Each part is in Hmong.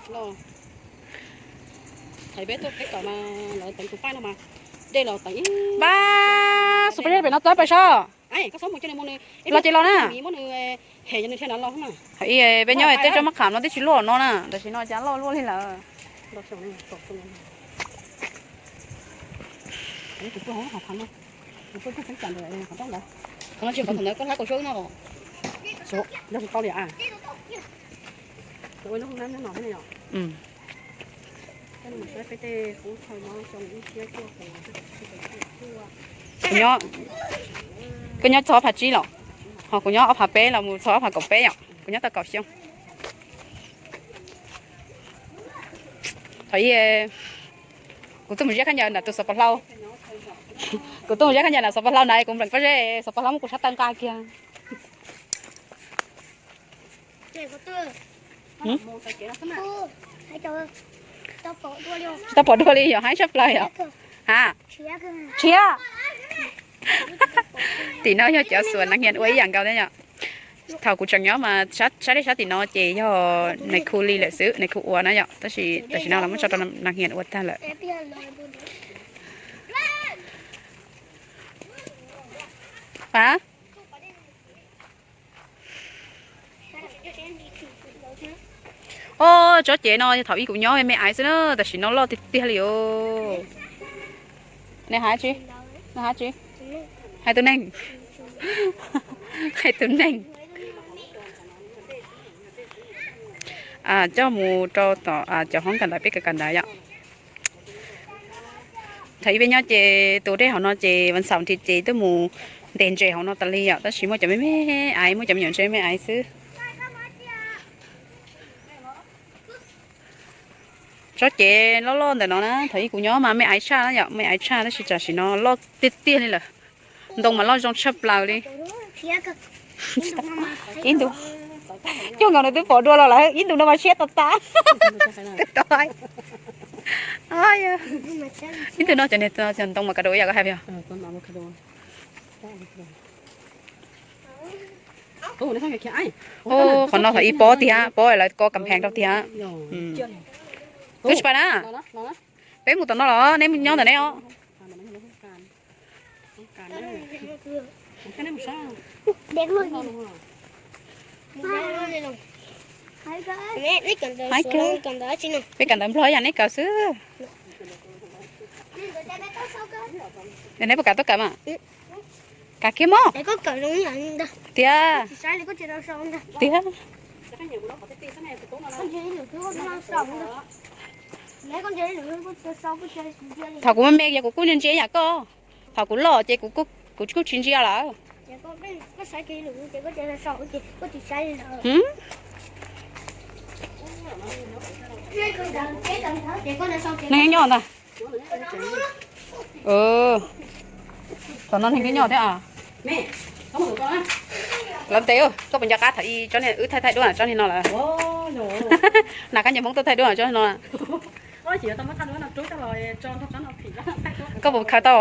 Los, thaiv peb tuaj peb tom mas lawv teev tus paib no mas dej los teev ib. Pab, xus peb pem no txawb pais sab. Los ces los na. Thaum ub peb nyob tej tsob mab qham no twb tsis loj no na, tam sim no cas loj luaj li lawm. Kuv nyob txog phav tsib los, ho kuv nyob ob phav peb los mus txog ob phav kaum peb yom, kuv nyob tau kaum xyoo. Thaum ub kuv tuaj mus ziab khaub ncaws nram tus xov pos hlau, kuv tuaj mus ziab khaub ncaws nram xov pos hlau na, kuv npleem pob zeb, xov pos hlau muab kuv sab taw nqa kiag. Tsis tau pom dua li yom, haib tshaj plaws yom. Ha, tshiab. Tim no yog cov xuas nas hnia ua ib yam nkaus thiab yom. Thaum kuv tseem nyob mas sab dej sab tim no ces yog nais khu li lawm xwb, nais khu ua na yom, tab sis tam sim no los muab tso rau nas hnia ua tag lawm. A, o, tsob cev no thaum ub kuv nyob me aiv xwb na, tam sim no loj tiag tiag li os. Nws hais tsis, nws hais tsis, hais tus neeg, hais tus neeg. Coj mus rau tom cov hoob kas ntawd peb kawm kas ntawd yom. Thaum ub peb nyob ces tus dej hauv no ces vas xaum nti ces twb mus ntes ntses hauv no tas li yom, tab sis muaj cov me me aiv, muaj cov me nyuam ntses me aiv xwb. Tsob cev loj loj ntawm no na, thaum ub kuv nyob mas me aiv tshaj na yom, me aiv tshaj tab sis tam sim no loj tiag tiag li lawm. Ntoo mas loj zoo tshaj plaws li. Ib ntu, cuaj nkaus nws twb pom dua los lawm, ib ntu no mas siab tas tas. Ib ntu no cov niag ntoo mas kav dua ib yam koj hais. Qhov no thaum ub pob tiag, pob lawv ko kam phees rau tiag. Twb tsis pais na. Peb mus tom no los neb nyob ntawm neb os. Peb kawm ntawv Nplog yam neb kawm xwb. Neb puas kam tuaj kawm mas? Kam kiag mog. Tiag. Tiag. Thaum kuv me me yog kuv kuj ntsia ntsia yam koj, thaum kuv loj ces kuv kuj tsis ntsia lawm. Neeg nyob ntag. Tom no neeg nyob thiab. Lawv ntes, koj puas nco qab thaum ub tsob niag wb thaij thaij duab tsob niag no lawm? Na, kab ncaws Hmoob tuaj thaij duab tsob niag no. Koj puas khaws tau?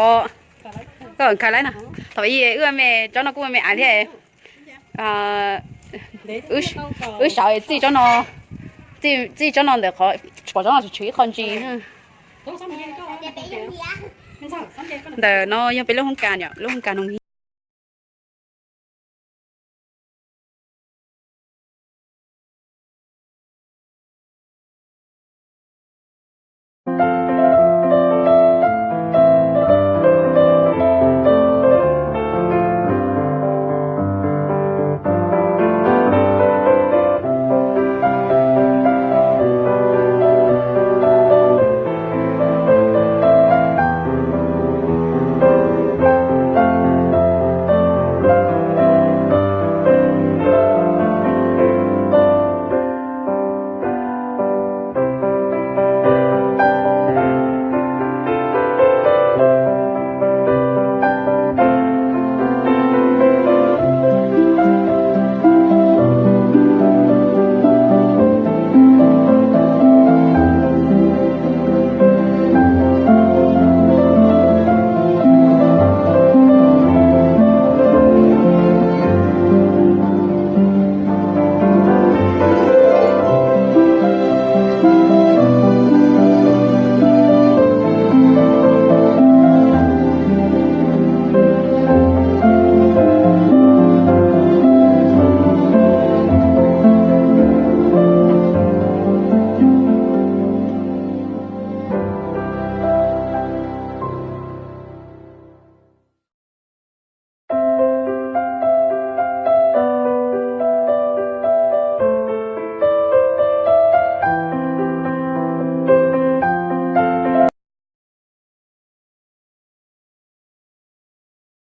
Koj khaws lawm na. Thaum ub wb me tsob no kuj me me aiv thiab. Wb sawv txij tsob no, txij tsob no ntawm qhov pom tsob no tshwm ib qho ntsis. Ntawm no yog peb lub hoob kas, lub hoob kas no.